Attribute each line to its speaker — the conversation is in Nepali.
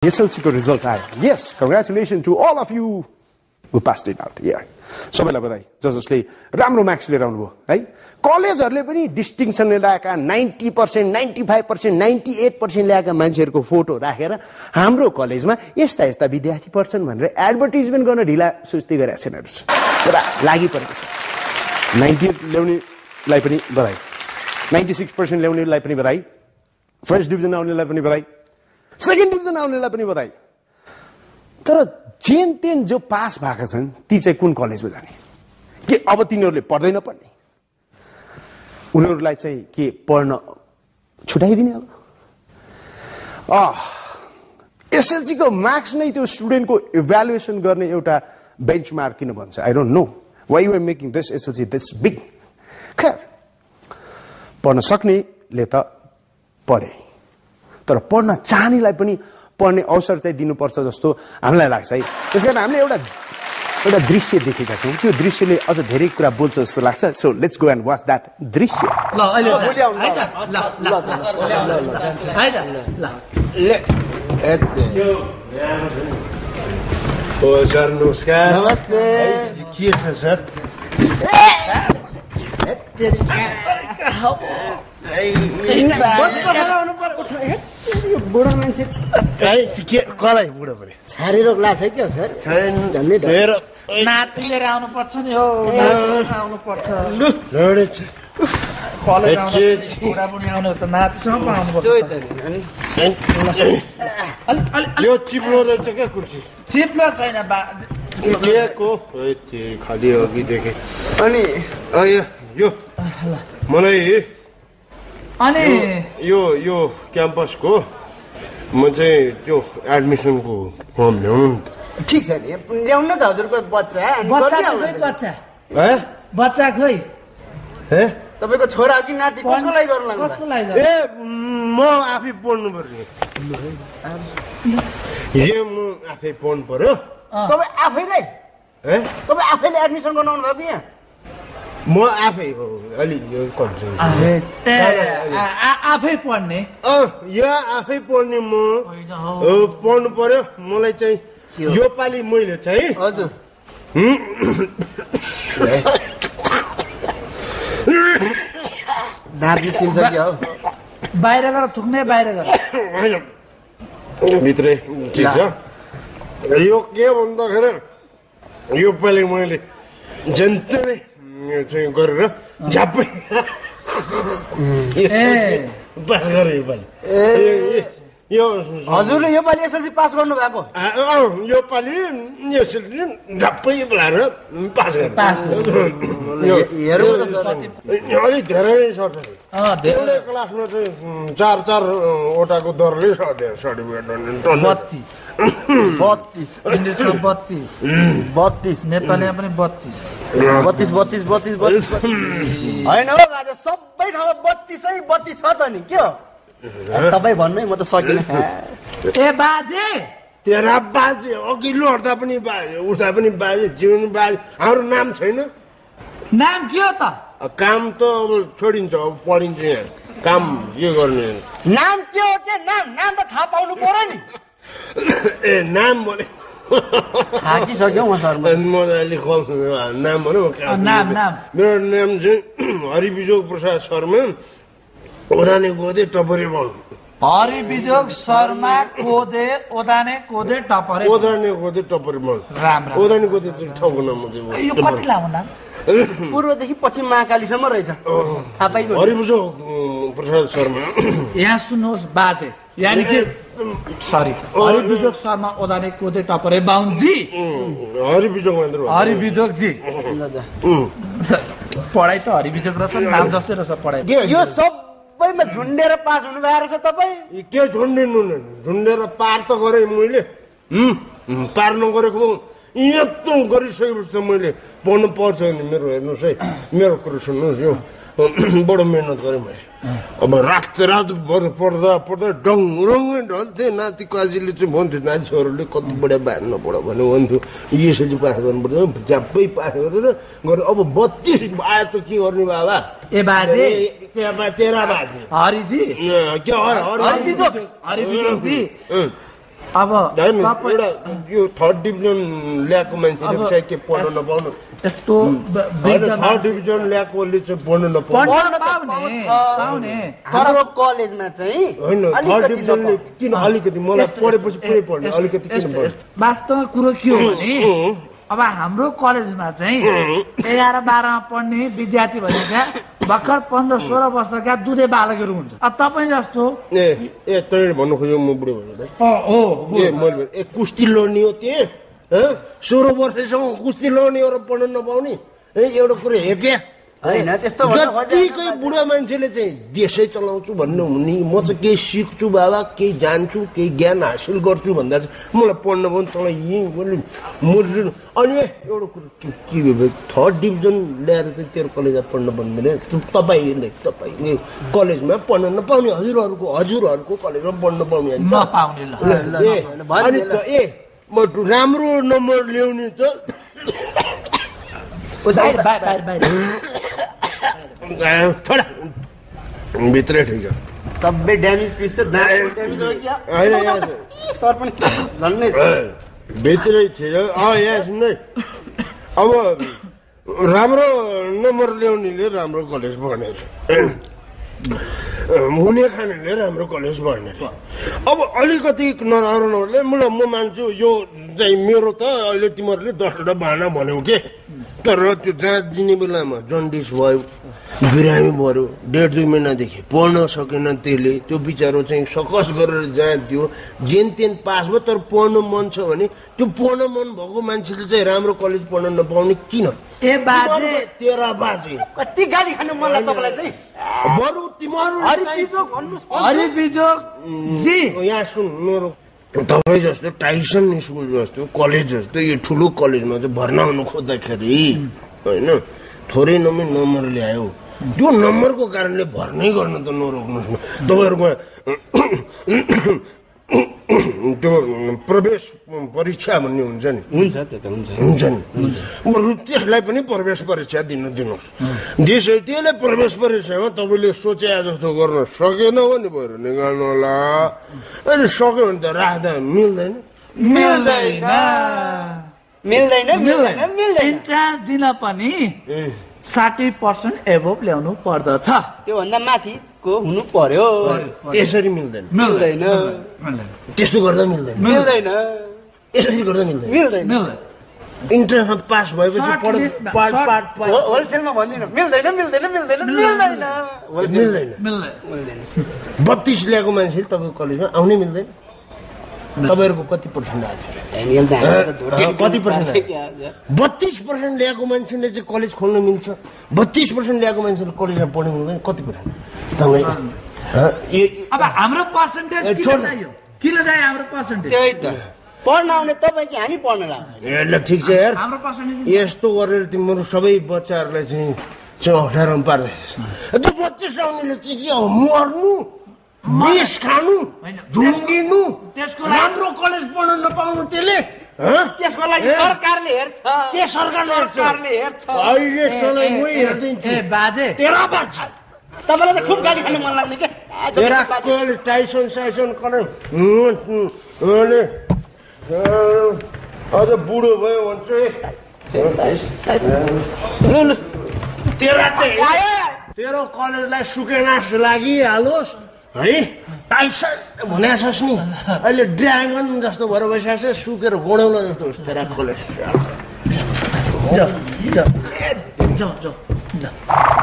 Speaker 1: SLC को रिजल्ट आयो. Yes, congratulations to all of you who passed it out. Yeah. सबैलाई बधाई जसले राम्रो मार्क्स लिएर आउनुभयो है. कलेजहरूले पनि डिस्टिङसन ल्याएका 90%, 95%, 98% ल्याएका मान्छेहरूको फोटो राखेर हाम्रो कलेजमा यस्ता यस्ता विद्यार्थी पढ्छन् भनेर एडभर्टाइजमेन्ट गर्न ढिला सुस्ती गरेका छन्. पुरा लागि परेको छ. 98 ल्याउनेलाई पनि बधाई, 96% ल्याउनेलाई पनि बधाई, फर्स्ट डिभिजन आउनेलाई पनि बधाई, सेकेन्ड डिभिजन आउनेलाई पनि बधाई. तर जेन तेन जो पास भएका छन् ती चाहिँ कुन कलेजमा जाने? के अब तिनीहरूले पढ्दैन पढ्ने? उनीहरूलाई चाहिँ के पढ्न छुटाइदिने? अब एसएलसी को मार्क्स नै त्यो स्टुडेन्टको इभ्यालुएसन गर्ने एउटा बेन्चमार्क किन भन्छ? I don't know why you are making this SLC this big. खैर, पढ्न सक्नेले त पढे, तर पढ्न चाहनेलाई पनि पढ्ने अवसर चाहिँ दिनुपर्छ जस्तो हामीलाई लाग्छ है. त्यसकारण हामीले एउटा दृश्य देखेका छौँ. त्यो दृश्यले अझ धेरै कुरा बोल्छ जस्तो लाग्छ. So let's go and watch that दृश्य.
Speaker 2: सर नमस्कार. नमस्ते. के छ सर?
Speaker 3: बुढो मान्छे
Speaker 2: कसलाई बुढो पनि
Speaker 3: छारी रोग लाग्छ है क्या सर?
Speaker 4: नाति लिएर आउनु पर्छ नि हो. आउनु पर्छ बुढाबुढी आउनु त नातिसँग आउनु पर्छ.
Speaker 2: यो चिप्लो रहेछ क्या कुर्सी?
Speaker 4: चिप्लो छैन
Speaker 2: को खाली अघि देखेँ. अनि यो मलाई
Speaker 4: अनि
Speaker 2: यो क्याम्पसको म चाहिँ त्यो एडमिसनको फर्म ल्याउनु नि.
Speaker 3: ठिक छ नि, ल्याउनु त हजुरको बच्चा
Speaker 4: बच्चा खोइ
Speaker 3: तपाईँको छोरा कि नाति कसको लागि गर्नु लाग्नु?
Speaker 2: म आफै पढ्नु पर्ने. यो म आफै पढ्नु पर्यो.
Speaker 3: तपाईँ आफैले एडमिसन गर्नु आउनु भएको यहाँ?
Speaker 2: म आफै हो. अलि यो
Speaker 4: आफै पढ्ने
Speaker 2: आफै पढ्ने. म पढ्नु पर्यो. मलाई चाहिँ यो पालि मैले चाहिँ
Speaker 3: हजुर दाँत निस्किन्छ क्या हो?
Speaker 4: बाहिर गएर थुक्ने, बाहिर गएर
Speaker 2: भित्रै. ठिक छ. यो के भन्दाखेरि यो पालि मैले जन्तै चाहिँ गरेर झ्याप्पै पास गरेँ यो पालि.
Speaker 3: हजुरले यो पालि एसएलसी पास गर्नु भएको?
Speaker 2: यो पालि एसएलसी झ्याप्पै लगाएर पास गरेँ. अलिक धेरै सर्छ. एउटै क्लासमा चाहिँ 4-4वटाको दरले सर्टिफिकेट
Speaker 4: 32 नेपालीमा पनि
Speaker 3: 32 होइन हो राजा, सबै ठाउँमा 32 छ त नि. के हो तपाईँ भन्नै, म त सकिनँ.
Speaker 4: ए बाजे,
Speaker 2: तेरा बाजे अघिल्लो हट्दा पनि बाजे, उठ्दा पनि बाजे, जीवन बाजे. हाम्रो नाम छैन?
Speaker 4: नाम के हो त?
Speaker 2: काम त अब छोडिन्छ, अब पढिन्छ. यहाँ काम के गर्ने?
Speaker 3: नाम के हो? के नाम त थाहा पाउनु पर्यो नि.
Speaker 2: ए नाम भने
Speaker 3: थाकिसक्यो म सर.
Speaker 2: म अलिक कम नाम भनौँ. मेरो नाम चाहिँ हरिबिजोग प्रसाद शर्मा, ओदाने गोदे टपरे बल.
Speaker 4: हरिबिजोग शर्मा कोदे ओदाने कोदे टपरे.
Speaker 2: ओदाने गोदे टपरे बल.
Speaker 4: राम्रो.
Speaker 2: ओदाने गोदे चाहिँ ठाउँको नाम हो.
Speaker 4: यो कति लामो नाम?
Speaker 3: पूर्वदेखि पश्चिम महाकालीसम्म रहेछ. थाहा पाइगयो.
Speaker 2: हरिबिजोग प्रसाद शर्मा.
Speaker 4: यहाँ सुन्नुहोस् बाजे, यानी कि सरी, हरिबिजोग शर्मा ओदाने कोदे टपरे बाहुनजी.
Speaker 2: हरिबिजोग
Speaker 4: हरिबिजोग जी. पढाइ त हरिबिजोग रहेछ, नाम जस्तै रहेछ पढाइ.
Speaker 3: यो सबैमा झुन्डेर पास हुनु भएको रहेछ तपाईँ?
Speaker 2: के झुन्डिनु? झुन्डेर पार त गरेँ मैले. पार नगरेको यत्रो गरिसकेपछि त मैले पढ्नु पर्छ नि. मेरो हेर्नुहोस् है, मेरो कुरो सुन्नुहोस्. यो बडो मेहनत गरेँ मैले. अब रात पढ्दा डङरङ्गै ढल्थे. नाति काजीले चाहिँ भन्थ्यो, नाति छोराले कति बढा बाहिर नपढ भने भन्थ्यो. यसरी पास गर्नुपर्छ, झ्याप्पै पास गरेर गरे. अब 32 आयो त के गर्ने बाबा?
Speaker 4: ए बाजे,
Speaker 2: तेरा बाजे
Speaker 4: हरिजी
Speaker 2: के
Speaker 4: हरिबिजोग जी अब
Speaker 2: होइन
Speaker 4: तपाईँ
Speaker 2: एउटा यो थर्ड डिभिजन ल्याएको मान्छेले चाहिँ के पढ्न नपाउनु
Speaker 4: यस्तो
Speaker 2: होइन थर्ड डिभिजन ल्याएकोले चाहिँ पढ्न नपाउनु
Speaker 4: पाउने
Speaker 3: हाम्रो कलेजमा चाहिँ
Speaker 2: होइन थर्ड डिभिजनले किन अलिकति मलाई पढेपछि पुरै पढ्ने अलिकति किन पढ्ने
Speaker 4: वास्तवमा कुरो के हो भने अब हाम्रो कलेजमा चाहिँ 11-12मा पढ्ने विद्यार्थी भनेका भर्खर 15-16 वर्षका दुधे बालकहरू हुन्छ अब तपाईँ जस्तो
Speaker 2: ए तैँले भन्नु खोज्यो म बुढो भनेर ए मैले ए कुस्ती लड्ने हो त्यहाँ 16 वर्षसम्म कुस्ती लड्ने हो र पढ्न नपाउने एउटा कुरो हेप्या
Speaker 3: होइन त्यस्तो
Speaker 2: जतिकै बुढा मान्छेले चाहिँ देशै चलाउँछु भन्नु हुने म चाहिँ केही सिक्छु बाबा केही जान्छु केही ज्ञान हासिल गर्छु भन्दा चाहिँ मलाई पढ्न पनि तँलाई यहीँ मर्छु अनि एउटा कुरो के थर्ड डिभिजन ल्याएर चाहिँ तेरो कलेजमा पढ्न भन्दैन तपाईँले कलेजमा पढ्न नपाउने हजुरहरूको कलेजमा पढ्न पाउने अनि त म राम्रो नम्बर ल्याउने त छोडा भित्रै ठिक छ
Speaker 3: सबै ड्यामेज पिस सर पनि झन्नै
Speaker 2: भित्रै ठिक यहाँ सुन्नु अब राम्रो नम्बर ल्याउनेले राम्रो कलेज पढ्ने हुने खानेले राम्रो कलेज पढ्ने अब अलिकति नराम्रो नभए मलाई म मान्छु यो चाहिँ मेरो त अहिले तिमीहरूले 10वटा बाहना भन्यौ के तर त्यो जहाँ दिने बेलामा जन्डिस भयो बिरामी भयो 1.5-2 महिनादेखि पढ्न सकेन त्यसले त्यो बिचारो चाहिँ सकस गरेर जहाँ दियो जेन तेन पास भयो तर पढ्न मन छ भने त्यो पढ्न मन भएको मान्छेले चाहिँ राम्रो कलेज पढ्न नपाउने किन
Speaker 4: ए बाजे
Speaker 2: तेरा बाजे
Speaker 3: कति गाली खानु मन लाग्छ तपाईलाई चाहिँ
Speaker 2: बरु तिमीहरू
Speaker 4: हरि बिजोग जी
Speaker 2: यहाँ सुन मेरो तपाईँ जस्तो टाइसन स्कुल जस्तो कलेज जस्तो यो ठुलो कलेजमा चाहिँ भर्ना हुनु खोज्दाखेरि होइन थोरै नम्बर ल्यायो त्यो नम्बरको कारणले भर्नै गर्न त नरोक्नुहोस् न तपाईँहरूको त्यो प्रवेश परीक्षा भन्ने हुन्छ नि
Speaker 3: हुन्छ त्यो त
Speaker 2: हुन्छ नि बरु त्यसलाई पनि प्रवेश परीक्षा दिनुहोस् त्यसले प्रवेश परीक्षामा तपाईँले सोचे जस्तो गर्न सकेन भने भएर निकाल्नु होला अनि सक्यो भने त राख्दा मिल्दैन
Speaker 4: इन्ट्रान्स दिन पनि 60% एभोभ ल्याउनु पर्दछ
Speaker 3: त्योभन्दा माथिको हुनु पर्यो
Speaker 2: यसरी मिल्दैन त्यस्तो गर्दा मिल्दैन यसरी गर्दा मिल्दैन इन्ट्रान्समा पास भएपछि
Speaker 3: होलसेलमा भन्दिनँ मिल्दैन
Speaker 2: 32 ल्याएको मान्छेले तपाईँको कलेजमा आउनै मिल्दैन तपाईँहरूको कति पर्सेन्ट आयो कति पर्सेन्ट 32% ल्याएको मान्छेले चाहिँ कलेज खोल्न मिल्छ 32% ल्याएको मान्छेले कलेजमा पढ्नु मिल्दैन कति पर्सेन्ट तपाईँ
Speaker 4: अब हाम्रो पर्सेन्टेज किन चाहियो हाम्रो पर्सेन्टेज
Speaker 3: त्यही त पढ्न आउने तपाईँ कि हामी पढ्न लाग्यो
Speaker 2: ल ठिक छ यार
Speaker 4: हाम्रो पर्सेन्टेज
Speaker 2: यस्तो गरेर तिम्रो सबै बच्चाहरूलाई चाहिँ अठारमा पार्दैछ त्यो बच्चा आउनेले चाहिँ के हो मर्नु विष खानु झुङ्गिनु राम्रो कलेज पढ्न नपाउनु त्यसले
Speaker 3: त्यसको लागि सरकारले हेर्छ
Speaker 2: के सरकारले
Speaker 3: हेर्छ
Speaker 2: अहिले तँलाई म हेर्दिन्छु
Speaker 4: बाजे
Speaker 2: तेरा बाजे
Speaker 3: तपाईँलाई त खुब गाली खानु मन लाग्ने के
Speaker 2: तेरा कलेज टाइसन कलेज अझ बुढो भयो भन्छ तेरो कलेजलाई सुकेनास लागिहालोस् है टाइसन भने छस् नि अहिले ड्रागन जस्तो भएर बसिरहेको छ सुकेर गोडौला जस्तो होस् तेरा कलेज